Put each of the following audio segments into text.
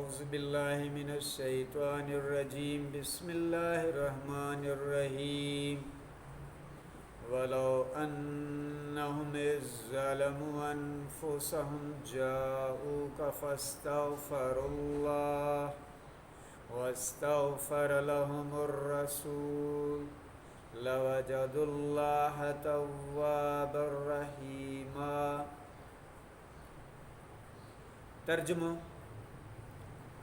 اعوذ بالله من الشيطان الرجيم بسم الله الرحمن الرحيم ولو انهم اذ ظلموا انفسهم جاءوك فاستغفروا الله واستغفر لهم الرسول لوجدوا الله توابا رحيما ترجمو،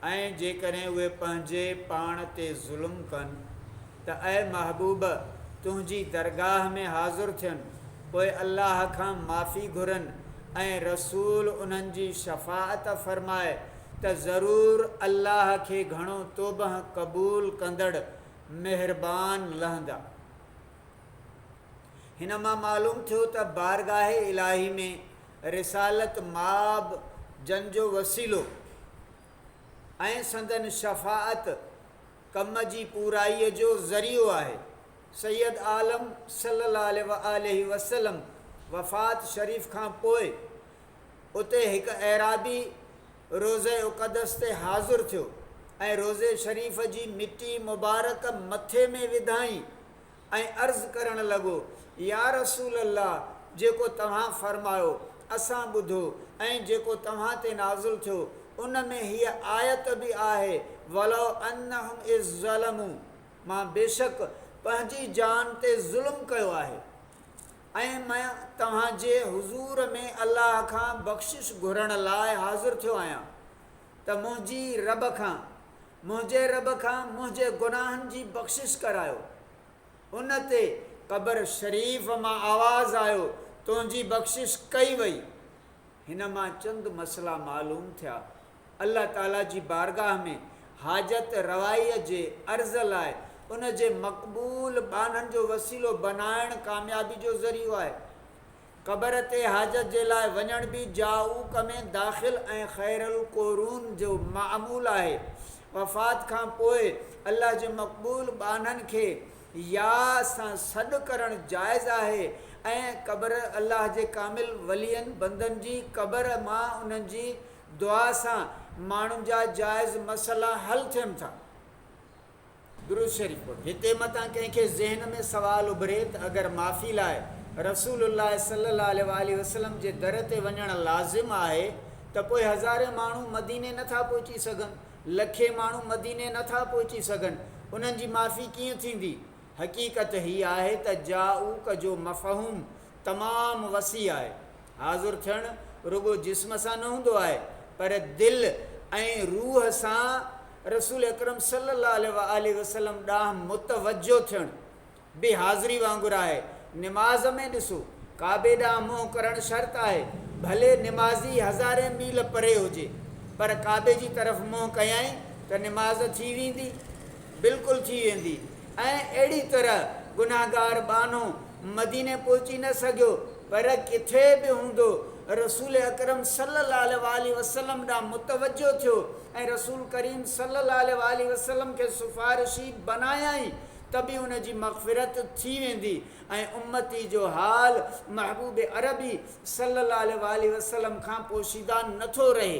۽ جيڪڏهن اهي پنهنجي پاڻ تي ظلم ڪن ته اي محبوب! تنهنجي درگاهه ۾ حاضر ٿين، پوء الله کان معافي گهرن ۽ رسول انهن جي شفاعت فرمائي ته ضرور الله کي گهڻو توبهه قبول ڪندڙ مهربان لهندا. هن مان معلوم ٿيو ته بارگاهه الاهي ۾ رسالت مآب جن جو وسيلو ۽ سندن شفاعت ڪم جي پورائيء جو ذريعو آهي. سيد عالم صلّي الله عليه واٰله وسلّم وفات شريف کان پوء اتي هڪ اعرابي روضه اقدس تي حاضر ٿيو ۽ روضي شريف جي مٽي مبارڪ مٿي ۾ وڌائين ۽ عرض ڪرڻ لڳو، يا رسول الله! جيڪو توهان فرمايو، اسان ٻڌو ۽ جيڪو توهان تي نازل ٿيو، ان ۾ هيء آيت به آهي، ولو انهم اذ ظلموا مان بيشڪ پنهنجي جان تي ظلم ڪيو آهي ۽ مان توهان جي حضور ۾ الله کان بخشش گهرڻ لاء حاضر ٿيو آهيان ته منهنجي رب کان منهنجي رب کان منهنجي گناهن جي بخشش ڪرايو. ان تي قبر شريف مان آواز آيو، تنهنجي بخشش ڪئي وئي. هن مان چند مسئلا معلوم ٿيا. الله تعاليٰ جي بارگاهه ۾ حاجت روائيء جي عرض لاء ان جي مقبول ٻانهن جو وسيلو بنائڻ ڪاميابي جو ذريعو آهي. قبر تي حاجت جي لاء وڃڻ به جاءوڪ ۾ داخل ۽ خير القرون جو معمول آهي. وفات کان پوء الله جي مقبول ٻانهن کي يا سان سڏ ڪرڻ جائز آهي ۽ قبر الله جي ڪامل ولين بندن جي قبر مان انهن جي دعا سان ماڻهن جا جائز مسئلا حل ٿين ٿا. درود شريف پڙهو. هتي متان ڪنهن کي ذهن ۾ سوال اڀري ته اگر معافي لاء رسول الله صلي الله عليه واٰله وسلم جي در تي وڃڻ لازم آهي ته پوء هزارين ماڻهو مديني نه ٿا پهچي سگهن، لکين ماڻهو مديني نه ٿا پهچي سگهن، انهن جي معافي ڪيئن ٿيندي؟ حقيقت هي آهي ته جاءوڪ جو مفهوم تمام وسيع آهي. حاضر ٿيڻ رڳو جسم سان نه هوندو آهي پر دل ۽ روح سان رسول اڪرم صلي الله عليه واٰله وسلم ڏانهن متوجه ٿيڻ به حاضري وانگر آهي. نماز ۾ ڏسو، ڪعبي ڏانهن منهن ڪرڻ شرط آهي، ڀلي نمازي هزارين ميل پري هجي، پر ڪعبي جي طرف منهن ڪيائين ته نماز ٿي ويندي، بلڪل ٿي ويندي ۽ اهڙي طرح گنهگار ٻانهو مديني پهچي نه سگهيو پر ڪٿي به هوندو رسول اڪرم صلي الله عليه واٰله وسلم ڏانهن متوجه ٿيو ۽ رسول ڪريم صلي الله عليه واٰله وسلم کي سفارشي بنايائين ته به ان جي مغفرت ٿي ويندي ۽ امتي جو حال محبوب عربي صلي الله عليه واٰله وسلم کان پوشيده نٿو رهي.